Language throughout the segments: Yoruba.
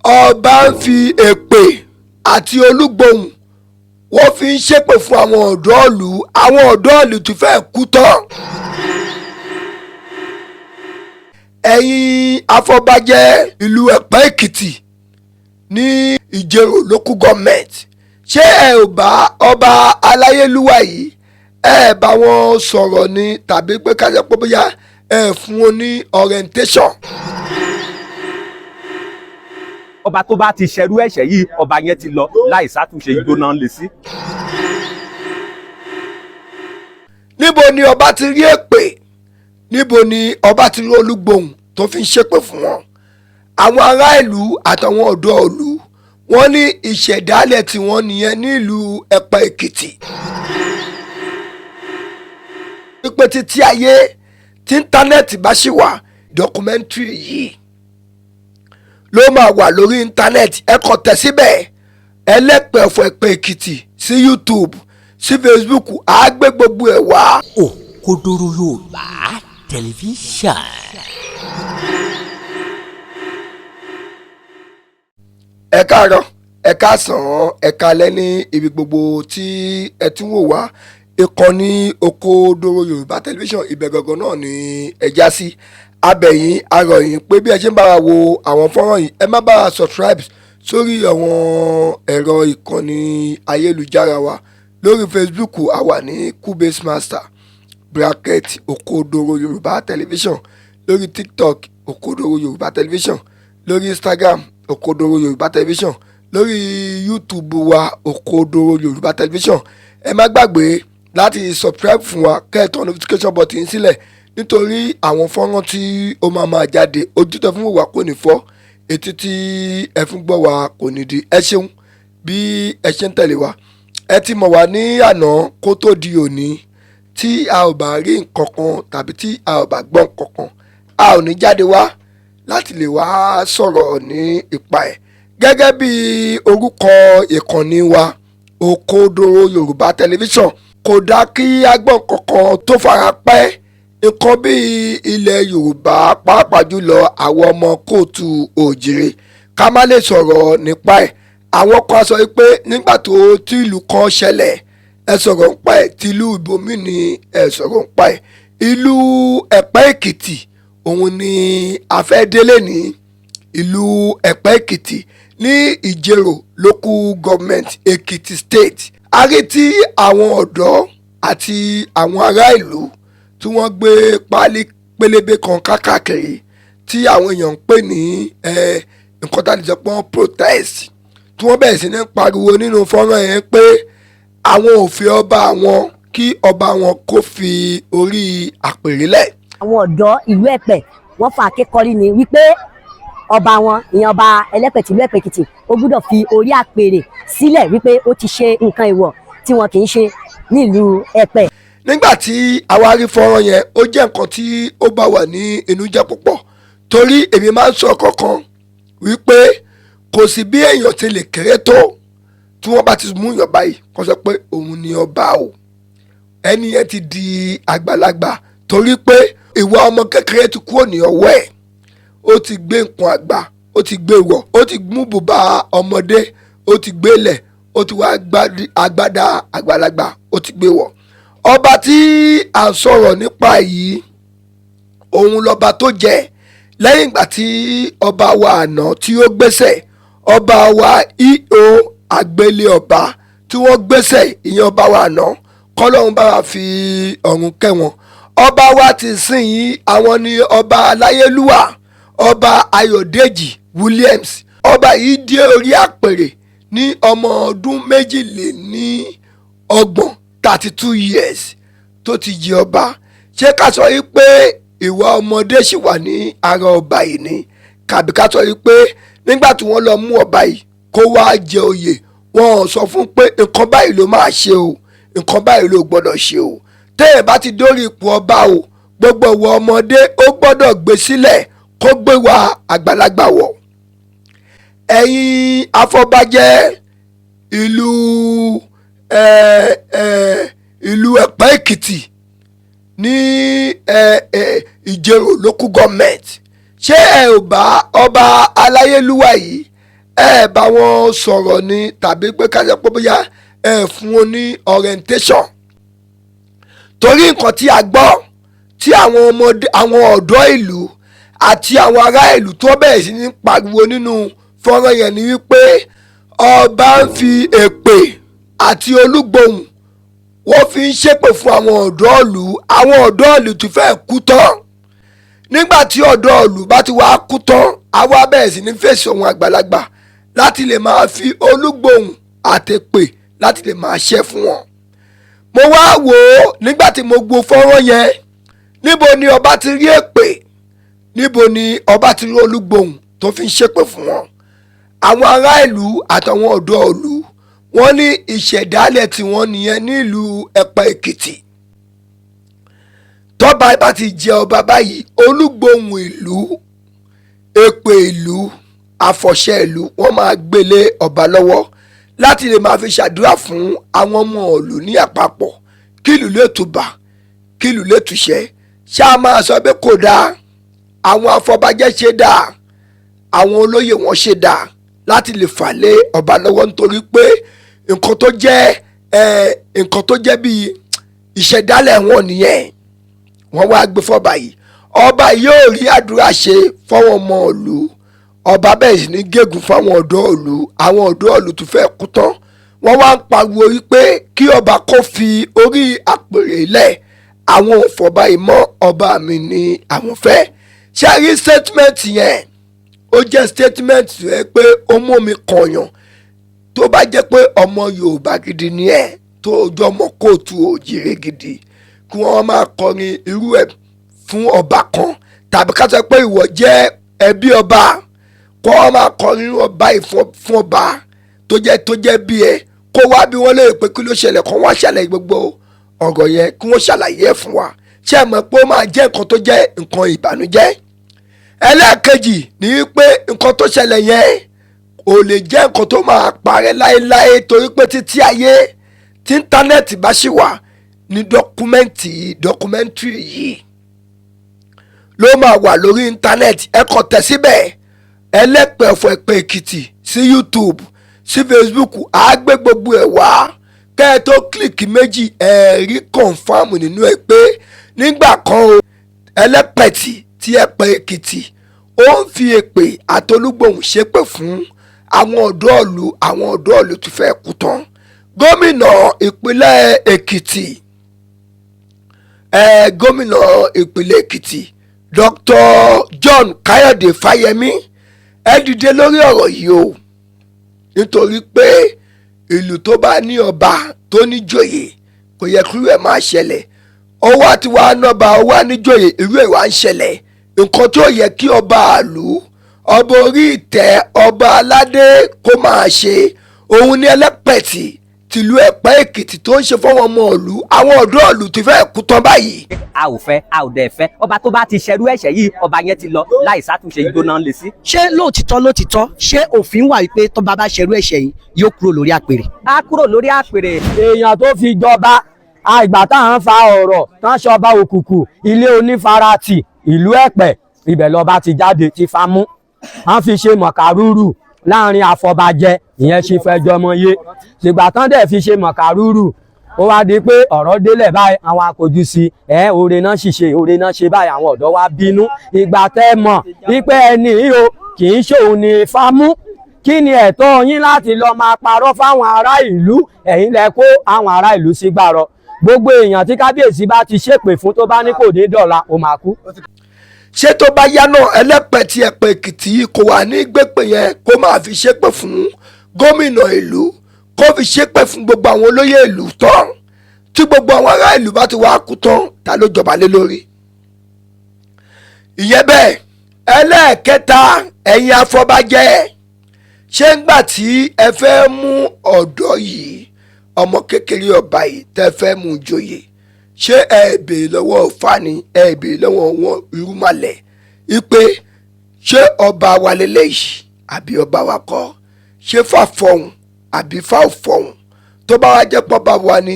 Ọba ń fi èpè àti olúgbòhùn, wọ́n fi ń ṣépè fún àwọn ọ̀dọ́ ìlú. Àwọn ọ̀dọ́ ìlú ti fẹ́ kú tán. Ẹ̀yin afọbajẹ ìlú Ẹ̀pẹ́ Èkìtì ní Ìjerò Local Government, ṣé ẹ ò bá ọba aláyélúwà yìí, ẹ bá wọn sọ̀rọ̀ ni, tàbí pé ká sọ pé bóyá ẹ fún wọn ní orientation? Ọba tó bá ti ṣerú ẹ̀ṣẹ̀ yìí, ọba yẹn ti lọ láì ṣàtúnṣe, ìgbóná lè sí. Níbo ni ọba ti rí èpè? Níbo ni ọba ti rí olúgbòhùn tó fi ń ṣépè fún wọn? Àwọn ará ìlú àtàwọn ọ̀dọ́ ìlú, wọ́n ní ìṣẹ̀dálẹ̀ tiwọn nìyẹn nílùú Ẹ̀pẹ́ Èkìtì. Wípé títí ayé tí íńtánẹ́ẹ̀tì bá ṣì wà, documentary yìí ló máa wà lórí íńtánẹ́ẹ̀tì. Ẹ kàn tẹ̀ síbẹ̀, Ẹlẹ́pẹ̀ of Ẹ̀pẹ́ Èkìtì, sí YouTube, sí Facebook, á gbé gbogbo ẹ̀ wá. Òkodoro Yorùbá Tẹlifíṣàn. Ẹ káàárọ̀, ẹ káàsán, ẹ káalẹ́ ní ibi gbogbo tí ẹ ti ń wò wá. Ìkànnì Òkodoro Yorùbá Tẹlifíṣàn, ibẹ̀ gangan náà ni ẹ já sí. Abẹ̀yìn arọ̀yìn pé bí ẹ ṣe ń bá wa wo àwọn fọ́nrán yìí, ẹ má bá wa subscribe sórí àwọn ẹ̀rọ ìkànnì ayélujára wa. Lórí Facebook, a wà ní Kubase Master bracket Òkodoro Yorùbá Tẹlifíṣàn. Lórí TikTok, Òkodoro Yorùbá Tẹlifíṣàn. Lórí Instagram, Òkodoro Yorùbá Tẹlifíṣàn. Lórí YouTube wa, Òkodoro Yorùbá Tẹlifíṣàn. Ẹ má gbàgbé láti subscribe fún wa, kẹ́ ẹ tán notification button sílẹ̀, nítorí àwọn fọ́nrán tí ó máa máa jáde. Ojú tẹ fún wa kò ní fọ́, etí tí ẹ fún gbọ́ wa kò ní di. Ẹ ṣeun bí ẹ ṣe ń tẹ̀lé wa. Ẹ ti mọ̀ wá ní àná kó tó di òní. Tí a ò bá rí nǹkan kan tàbí tí a ò bá gbọ́ nǹkan kan, a ò ní jáde wá láti lè wá sọ̀rọ̀ ní ipa ẹ̀. Gẹ́gẹ́ bí orúkọ ìkànnì wa, Òkodoro Yorùbá Tẹlifíṣàn, kò dá kí a gbọ́ nǹkan kan tó fara pẹ́ nǹkan bí ilẹ̀ Yorùbá, pàápàá jùlọ àwọn ọmọ kóòtù òjìrè, ká má lè sọ̀rọ̀ nípa ẹ̀. Àwọn kan sọ pé nígbà tó tí ìlú kan ṣẹlẹ̀, ẹ sọ̀rọ̀ nípa ẹ̀, tìlú ibòmí ni ẹ sọ̀rọ̀ nípa ẹ̀. Ìlú Ẹ̀pẹ́ Èkìtì òun ni a fẹ́ délé ní ìlú Ẹ̀pẹ́ Èkìtì ní Ìjerò Local Government, Èkìtì State. A rí tí àwọn ọ̀dọ́ àti àwọn ará ìlú tí wọ́n gbé páálí pélébé kan káàkiri tí àwọn èèyàn ń pè ní nǹkan tá a lè sọ pé wọ́n protest, tí wọ́n bẹ̀rẹ̀ sí ní pariwo nínú fọ́nrán yẹn pé àwọn ò fi ọba wọn, kí ọba wọn kó fi orí àpèrè lẹ̀. Àwọn ọ̀dọ́ ìlú Ẹ̀pẹ́, wọ́n fa àkékọ́rí ni wípé ọba wọn, ìyẹn ọba Ẹlẹ́pẹ̀ tìlú Ẹ̀pẹ́ Èkìtì, ó gbúdọ̀ fi orí àpèrè sílẹ̀, wípé ó ti ṣe nǹkan ìwọ̀ tí wọn kì í ṣe nílùú Ẹ̀pẹ́. Nígbà tí àwa rí fọ́nrán yẹn, ó jẹ́ nǹkan tí ó bá wà ní inú jẹ́ púpọ̀, torí èmi máa ń sọ kankan wípé kò sí bí èèyàn ti lè kéré tó, tí wọ́n bá ti mú yàn báyìí kó sọ pé òun ni ọba o, ẹni yẹn ti di àgbàlagbà, torí pé ìwà ọmọ kékeré ti kúrò ní ọwọ́ ẹ̀. Ó ti gbé nǹkan àgbà, ó ti gbé wọ̀, ó ti mú bùbá ọmọdé, ó ti gbé lẹ̀, ó ti wá agbádá àgbàlagbà, ó ti gbé wọ̀. Ọba tí à ń sọ̀rọ̀ nípa yìí, òun lọ́ba tó jẹ lẹ́yìn ìgbà tí ọba wa àná tí ó gbéṣẹ̀, ọba wa E.O. Àgbélé ọba tí wọ́n gbéṣẹ̀, ìyẹn ọba wa àná, kọ́lọ́run bá wa fi ọ̀run kẹ́ wọn. Ọba wa ti sìn yìí, àwọn ni ọba aláyélúwà, Ọba Ayọ̀dèjì Williams. Ọba yìí dé orí àpèrè ní ọmọ ọdún 32, 32 years tó ti jẹ ọba. Ṣé ká sọ yìí pé ìwà ọmọdé ṣì wà ní ara ọba yìí ni, kàbí ká sọ yìí pé nígbà tí wọ́n lọ mú ọba yìí kó wá jẹ oyè, wọn ò sọ fún pé nǹkan báyìí ló máa ṣe o, nǹkan báyìí ló gbọ́dọ̀ ṣe o? Téèyàn bá ti dórí ipò ọba o, gbogbo ìwà ọmọdé, ó gbọ́dọ̀ gbé sílẹ̀ kó gbé wa àgbàlagbà wọ̀. Ẹ̀yin afọbajẹ ìlú ìlú Ẹ̀pẹ́ Èkìtì ní Ìjerò Local Government, ṣé ẹ ò bá ọba aláyélúwà yìí, Ẹ bá wọn sọ̀rọ̀ ni tàbí pé ká jẹ́ pé bóyá ẹ fún wọn ní orientation, torí nǹkan tí a gbọ́ tí àwọn ọmọdé, àwọn ọ̀dọ́ ìlú àti àwọn ará ìlú tó bẹ̀rẹ̀ sí ní pariwo nínú fọ́nrán yẹn ni wípé ọba ń fi èpè àti olúgbòhùn, wọ́n fi ń ṣépè fún àwọn ọ̀dọ́ ìlú. Àwọn ọ̀dọ́ ìlú ti fẹ́ kú tán. Nígbà tí ọ̀dọ́ ìlú bá ti wá kú tán, àwa bẹ̀rẹ̀ sí ní fèsì ohun àgbàlagbà láti lè máa fi olúgbòhùn àtèpè láti lè máa ṣẹ́ fún wọn. Mo wá wò ó nígbà tí mo gbọ́ fọ́nrán yẹn, níbo ni ọba ti rí èpè? Níbo ni ọba ti rí olúgbòhùn tó fi ń ṣépè fún wọn? Àwọn ará ìlú àtàwọn ọ̀dọ́ ìlú, wọ́n ní ìṣẹ̀dálẹ̀ tiwọn nìyẹn nílùú Ẹ̀pẹ́ Èkìtì. Tọ́ba bá ti jẹ ọba báyìí, olúgbòhùn ìlú, èpè ìlú, àfọ̀ṣẹ ìlú, wọ́n máa gbélé ọba lọ́wọ́ láti lè máa fi ṣàdúrà fún àwọn ọmọ ìlú ní àpapọ̀, kí ìlú lè tùbà, kí ìlú lè túṣẹ́. Ṣá máa sọ pé kò dáa? Àwọn afọbajẹ́ ṣe dáa, àwọn olóyè wọn ṣe dáa láti lè fà lé ọba lọ́wọ́, nítorí pé nǹkan tó jẹ́ nǹkan tó jẹ́ bíi ìṣẹ̀dálẹ̀ wọn nìyẹn. Wọ́n wá gbé fọ́ba yìí, ọba yóò rí àdúrà ṣe fáwọn ọmọ ìlú. Ọba bẹ́ẹ̀ sì ní gégùn fáwọn ọ̀dọ́ ìlú. Àwọn ọ̀dọ́ ìlú tún fẹ́ kú tán. Wọ́n wá ń pariwo wípé kí ọba kó fi orí àpèrè lẹ̀, àwọn ò fọba yìí mọ́, ọba mi ni àwọn fẹ́. Ṣé rí statement yẹn? Ó jẹ́ statement rẹ pé ó mú mi kọ̀yàn. Tó bá jẹ́ pé ọmọ Yorùbá gidi ni ẹ́, tó ojú ọmọ kóòtù òjìrè gidi, kí wọ́n máa kọrin irú ẹ̀ fún ọba kan, tàbí ká sọ pé ìwọ jẹ́ ẹbí ọba, kó wọ́n máa kọrin irú ọba yìí fún ọba tó jẹ́ bí ẹ, kó wá bí wọ́n léèrè pé kí ló ṣẹlẹ̀, kó wọ́n ṣàlàyé gbogbo ọ̀rọ̀ yẹn, kí wọ́n ṣàlàyé ẹ̀ fún wa. Ṣé ẹ mọ̀ pé ó máa jẹ́ nǹkan tó jẹ́ nǹkan ìbànújẹ́? Ẹlẹ́ẹ̀kejì ni pé nǹkan tó ṣẹlẹ̀ yẹn ò lè jẹ́ nǹkan tó máa parẹ́ láéláé, torí pé títí ayé tí íńtánẹ́ẹ̀tì bá ṣì wà ní document, documentary yìí ló máa wà lórí íńtánẹ́ẹ̀tì. Ẹ kàn tẹ̀ síbẹ̀, Ẹlẹ́pẹ̀ of Ẹ̀pẹ́ Èkìtì, sí YouTube, sí Facebook, á gbé gbogbo ẹ̀ wá. Kẹ́ ẹ tó click méjì, ẹ rí confirm nínú ẹ pé nígbà kan o, Ẹlẹ́pẹ̀tì tí Ẹ̀pẹ́ Èkìtì, ó ń fi èpè àtolúgbòhùn ṣépè fún àwọn ọ̀dọ́ ìlú. Àwọn ọ̀dọ́ ìlú ti fẹ́ kú tán. Gómìnà ìpínlẹ̀ Èkìtì, gómìnà ìpínlẹ̀ Èkìtì, Dr. John Káyọ̀dé Fáyẹmí, ẹ dìde lórí ọ̀rọ̀ yìí o, nítorí pé ìlú tó bá ní ọba tó níjòyè, kò yẹ kí irú ẹ̀ máa ṣẹlẹ̀. Ó wá ti wá nọ́ba, ó wá níjòyè, irú ẹ̀ wá ń ṣẹlẹ̀. Nǹkan tó yẹ kí ọba àlú, ọba orí ìtẹ́, ọba aládé kó máa ṣe, òun ní Ẹlẹ́pẹ̀tì tìlú Ẹ̀pẹ́ Èkìtì tó ń ṣe fọwọ́n ọmọ ìlú. Àwọn ọ̀dọ́ ìlú ti fẹ́ kú tán báyìí. A ò fẹ́, a ò dẹ̀ fẹ́. Ọba tó bá ti ṣerú ẹ̀ṣẹ̀ yìí, ọba yẹn ti lọ láì sátúnṣe, igbó náà lè sí. Ṣé lóòtítọ́ lóòtítọ́, ṣé òfin wà wípé tọ́ba bá ṣerú ẹ̀ṣẹ̀ yìí, yóò kúrò lórí àpèrè? Á kúrò lórí àpèrè. Èèyàn tó fi jọba, àìgbà táwọn ń fa ọ̀rọ̀ tán, ṣọba òkùnkùn ilé onífaratì ìlú Ẹ̀pẹ́, ibẹ̀ lọ́ba ti jáde ti famú, wọ́n fi ṣe mọ̀kàrúrù láàrin àfọbàjẹ, ìyẹn ṣe fẹjọmọye. Ṣùgbà tán dẹ̀ fi ṣe mọ̀kàrúrù, ó wá di pé ọ̀rọ̀ délẹ̀ báyìí, àwọn akójú sí ẹ, oore náà ṣìṣe, oore náà ṣe báyìí, àwọn ọ̀dọ́ wa bínú. Ìgbà tẹ́ mọ̀ wípé ẹni yìí o kì í ṣòun ní fámú, kí ni ẹ̀tọ́ yín láti lọ máa parọ́ fáwọn ará ìlú? Ẹ̀yin lẹ kó àwọn ará ìlú sí gbàrọ̀. Gbogbo èèyàn tí kábíyèsí bá ti ṣépè fún, tó bá ní kò ní dọ̀la, ó máa kú. Ṣé tó bá yá náà, Ẹlẹ́pẹ̀ tí Ẹ̀pẹ́ Èkìtì yìí kò wà ní gbépè yẹn, kó máa fi ṣépè fún gómìnà ìlú, kó fi ṣépè fún gbogbo àwọn olóyè ìlú tán, tí gbogbo àwọn ará ìlú bá ti wá kú tán, ta ló jọba lé lórí? Ìyẹn bẹ́ẹ̀. Ẹlẹ́ẹ̀kẹta, ẹ̀yin afọbajẹ, ṣé ńgbà tí ẹ fẹ́ mú ọ̀dọ́ yìí, ọmọ kékeré ọba yìí tẹ́ fẹ́ mú joyè, ṣé ẹ béèrè lọ́wọ́ Fani, ẹ béèrè lọ́wọ́ wọn irúnmalẹ̀ ipe ṣé ọba wa lélẹ́yìí àbí ọba wa kọ́? Ṣé fàfọ̀hún àbí fàfọ̀hún? Tó bá wá jẹ́ pọ́ba wa ni,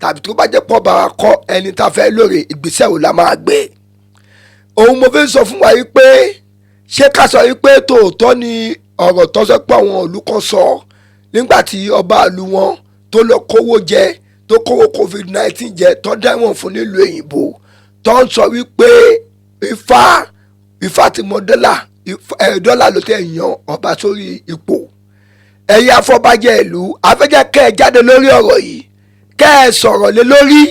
tàbí tó bá jẹ́ pọ́ba wa kọ́, ẹni tá a fẹ́ lóore, ìgbésẹ̀ wo la máa gbé? Òun mo fi ń sọ fún wa yìí pé ṣé ká sọ yìí pé tòótọ́ ni. Ọ̀rọ̀ tó sọ pé àwọn ìlú kan sọ nígbà tí ọba ìlú wọn tó lọ kówó jẹ, tó kówó COVID-19 jẹ, tó dẹ́wọ̀n fún nílùú òyìnbó, tó ń sọ wípé Ifá ti mọ dọ́là, dọ́là ló tẹ̀ yan ọba sórí ipò. Ẹ̀yin afọbajẹ ìlú, afẹ́jẹ́ kẹ́ ẹ jáde lórí ọ̀rọ̀ yìí, kẹ́ ẹ sọ̀rọ̀ lé lórí,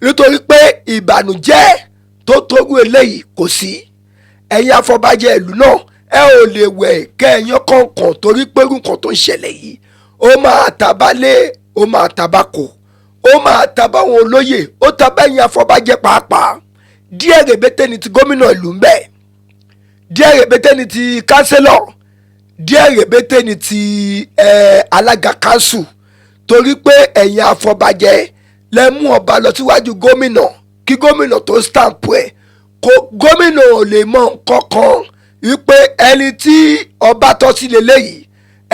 nítorí pé ìbànújẹ́ tó tóru eléyìí kò sí. Ẹ̀yin afọbajẹ ìlú náà, ẹ ò lè wẹ̀ kẹ́ ẹ yan kọ̀ọ̀kan, torí pé irú nǹkan tó ń ṣẹlẹ̀ yìí, ó máa tabalé, ó máa tabako, ó máa tabáwọn olóyè, ó tabẹ́yìn afọbajẹ pàápàá. Díẹ̀ rèbété ni ti gómìnà ìlú ń bẹ, díẹ̀ rèbété ni ti kánsílọ̀, díẹ̀ rèbété ni ti alága kánsù, torí pé ẹ̀yin afọbajẹ lẹ mú ọba lọ síwájú gómìnà kí gómìnà tó stamp ẹ̀. Kó gómìnà ò lè mọ nǹkan kan wípé ẹni tí ọba tọ́ sí leléyìí,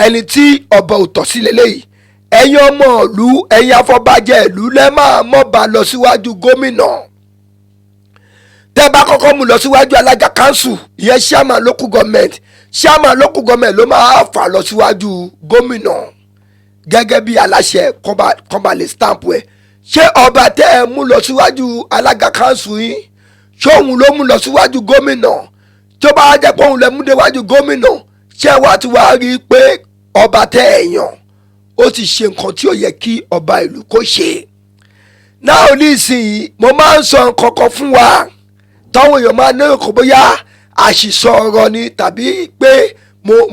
ẹni tí ọba ò tọ́ sí leléyìí. Ẹ̀yin ọmọ ìlú, ẹ̀yin afọbajẹ ìlú lẹ máa mọ́ba lọ síwájú gómìnà. Tẹ́ bá kọ́kọ́ mú lọ síwájú alága kanṣu, ìyẹn chairman local government, chairman local government ló máa fà lọ síwájú gómìnà gẹ́gẹ́ bí aláṣẹ kọ́ba lè stamp ẹ̀. Ṣé ọba tẹ́ ẹ mú lọ síwájú alága kanṣu yín, ṣóun ló mú lọ síwájú gómìnà? Tó bá jẹ́ pé òun lè mú déwájú gómìnà, ṣé wàá ti wá rí i pé ọba tẹ́ ẹ yàn, ó ti ṣe nǹkan tí ò yẹ kí ọba ìlú kó ṣe náà? Nísìnyí, mo máa ń sọ nǹkan kan fún wa táwọn èèyàn máa lérò kó bóyá àṣìsọ ọ̀rọ̀ ni tàbí pé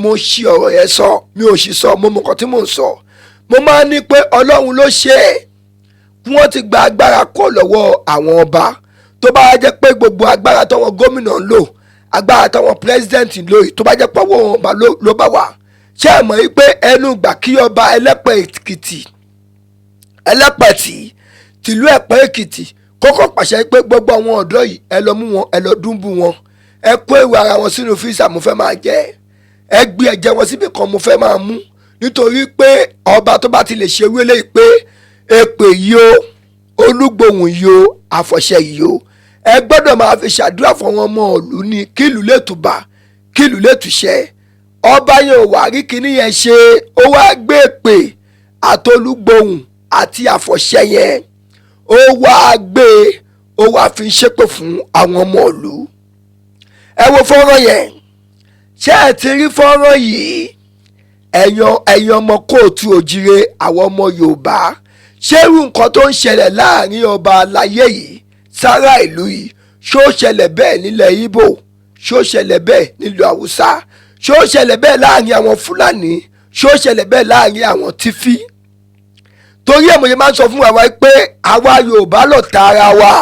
mo ṣì ọ̀rọ̀ yẹn sọ. Mi ò ṣì sọ, mo mọ nǹkan tí mò ń sọ. Mo máa ń ní pé Ọlọ́run ló ṣe é kí wọ́n ti gba agbára kó lọ́wọ́ àwọn ọba. Tó bá jẹ́ pé gbogbo agbára táwọn gómìnà ń lò, agbára táwọn president ń lò yìí, tó bá jẹ́ pé ọwọ́ ọba ló bá wà, ṣé ẹ mọ̀ wípé ẹnu gbà kí ọba Ẹlẹ́pẹ̀ Èkìtì, Ẹlẹ́pẹ̀tì tìlú Ẹ̀pẹ́ Èkìtì, kọ́kọ́ pàṣẹ pé gbogbo àwọn ọ̀dọ́ yìí, ẹ lọ mú wọn, ẹ lọ dúnbù wọn, ẹ kó èrò ara wọn sínú freezer, mo fẹ́ máa jẹ, ẹ gbé ẹ̀jẹ̀ wọn síbì kan, mo fẹ́ máa mú, nítorí pé ọba tó bá ti lè ṣe wílé pé èpè yìí o, olúgbòhùn yìí o, àfọ̀ṣẹ yìí o, ẹ gbọ́dọ̀ máa fi ṣàdúrà fún àwọn ọmọ ìlú ní kí ìlú lè tùbà, kí ìlú lè túṣẹ́. Ọba yẹn ò wá rí kinní yẹn ṣe, ó wá gbé èpè àtolúgbòhùn àti àfọ̀ṣẹ yẹn, ó wá gbé, ó wá fi ṣépè fún àwọn ọmọ ìlú. Ẹ wo fọ́nrán yẹn. Ṣé ẹ ti rí fọ́nrán yìí? Ẹ̀yin ọmọ kóòtù òjire, àwọn ọmọ Yorùbá, ṣé irú nǹkan tó ń ṣẹlẹ̀ láàrin ọba aláyé yìí sára ìlú yìí, ṣó ṣẹlẹ̀ bẹ́ẹ̀ nílẹ̀ Ìgbò? Ṣó ṣẹlẹ̀ bẹ́ẹ̀ nílùú Haúsá? Ṣó ṣẹlẹ̀ bẹ́ẹ̀ láàrin àwọn Fúlàní? Ṣó ṣẹlẹ̀ bẹ́ẹ̀ láàrin àwọn Tífí? Torí ẹ̀ mo ṣe máa ń sọ fún wa pé àwa Yorùbá lọ̀tá ara wa.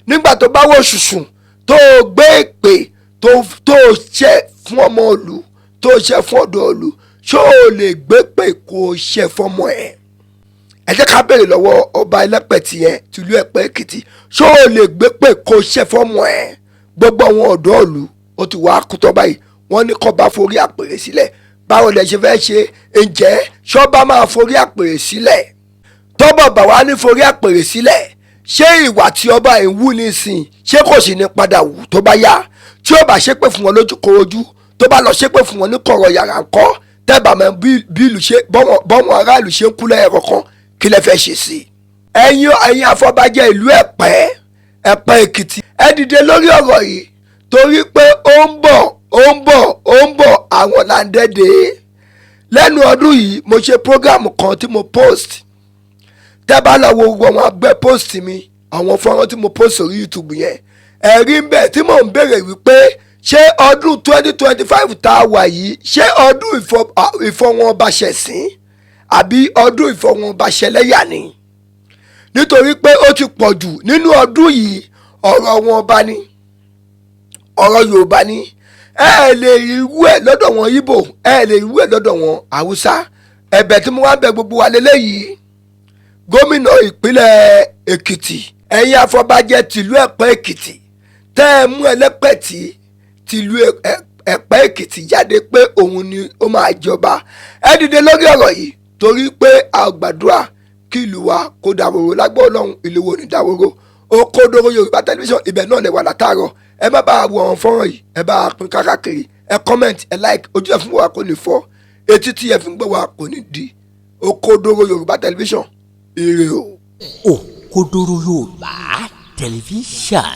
Nígbà tó bá wò ṣùṣùn, tó o gbé èpè tó o ṣe fún ọmọ ìlú, tó o ṣe fún ọ̀dọ́ ìlú, ṣó o lè gbé pè kó o ṣe fọmọ ẹ̀? Ẹ jẹ́ ká béèrè lọ́wọ́ ọba Ẹlẹ́pẹ̀tì yẹn tìlú Ẹ̀pẹ́ Èkìtì, ṣó o lè gbé pè kó o ṣe fọmọ ẹ̀? Gbogbo àwọn ọ̀dọ́ ìlú ó ti wá kútọ́ báyìí, wọ́n ní kọ́ba forí àpèrè sílẹ̀. Báwo lẹ ṣe fẹ́ ṣe? Ǹjẹ́ ṣọ́ba máa forí àpèrè sílẹ̀? Tọ́bọ̀ bà wá ní forí àpèrè sílẹ̀, ṣé ìwà tí ọba yìí ń wú nísìn, ṣé kò sì ní padà wù tó bá yá? Tí ó bá ṣépè fún wọn lójúkorojú, tó bá lọ ṣépè fún wọn ní kọ̀rọ̀ yàrá ńkọ́? Tẹ́bà mọ́ bí ìlú ṣe bọ́wọn aráàlú ṣe ń kú lẹ́ẹ̀kọ̀kan, kí lẹ fẹ́ ṣe sí i? Ẹ̀yin afọbajẹ ìlú Ẹ̀pẹ́ Èkìtì, ẹ dìde lórí ọ̀rọ̀ yìí, torí pé ó ń bọ̀, ó ń bọ̀, ó ń bọ̀, àwọn làǹdẹ̀dẹ̀. Lẹ́nu ọdún yìí, mo ṣe program kan tí mo post. Tẹ́ bá lọ wo gbogbo àwọn abẹ́ post mi, àwọn fọ́nrán tí mo post sórí YouTube yẹn, ẹ̀rí ń bẹ tí mò ń béèrè wípé ṣé ọdún 2025 tá a wà yìí, ṣé ọdún ìfọwọ́nbaṣẹ̀sín àbí ọdún ìfọwọ́nbaṣẹlẹ́yà ni? Nítorí pé ó ti pọ̀ jù nínú ọdún yìí. Ọ̀rọ̀ wọn bá ní ọ̀rọ̀ Yorùbá ní, ẹ ẹ lè rí irú ẹ̀ lọ́dọ̀ wọn Ìgbò, ẹ ẹ lè rí irú ẹ̀ lọ́dọ̀ wọn Haúsá. Ẹ̀bẹ̀ tí mo wá bẹ̀ gbogbo wa lélẹ́yìí, gómìnà ìpínlẹ̀ Èkìtì, ẹ̀yin afọbajẹ tìlú Ẹ̀pẹ́ Èkìtì, tẹ́ ẹ mú Ẹlẹ́pẹ̀tì tìlú Ẹ̀pẹ́ Èkìtì jáde pé òun ni ó máa jọba, ẹ dìde lórí ọ̀rọ̀ yìí, torí pé a gbàdúrà kí ìlú wa kó dàwòrò. Lágbó Ọlọ́run, ìlú wo ní dàwòrò. Òkodoro Yorùbá Tẹlifíṣàn, ibẹ̀ náà lè wà látàárọ̀. Ẹ má bá wo àwọn fọ́nrán yìí, ẹ bá a pín káàkiri. Ẹ comment, ẹ like. Ojú ẹ fún wa kò ní fọ́, etí tí ẹ fi ń gbọ́ wa kò ní di. Òkodoro Yorùbá Tẹlifíṣàn, ire o. Òkodoro Yorùbá Tẹlifíṣàn.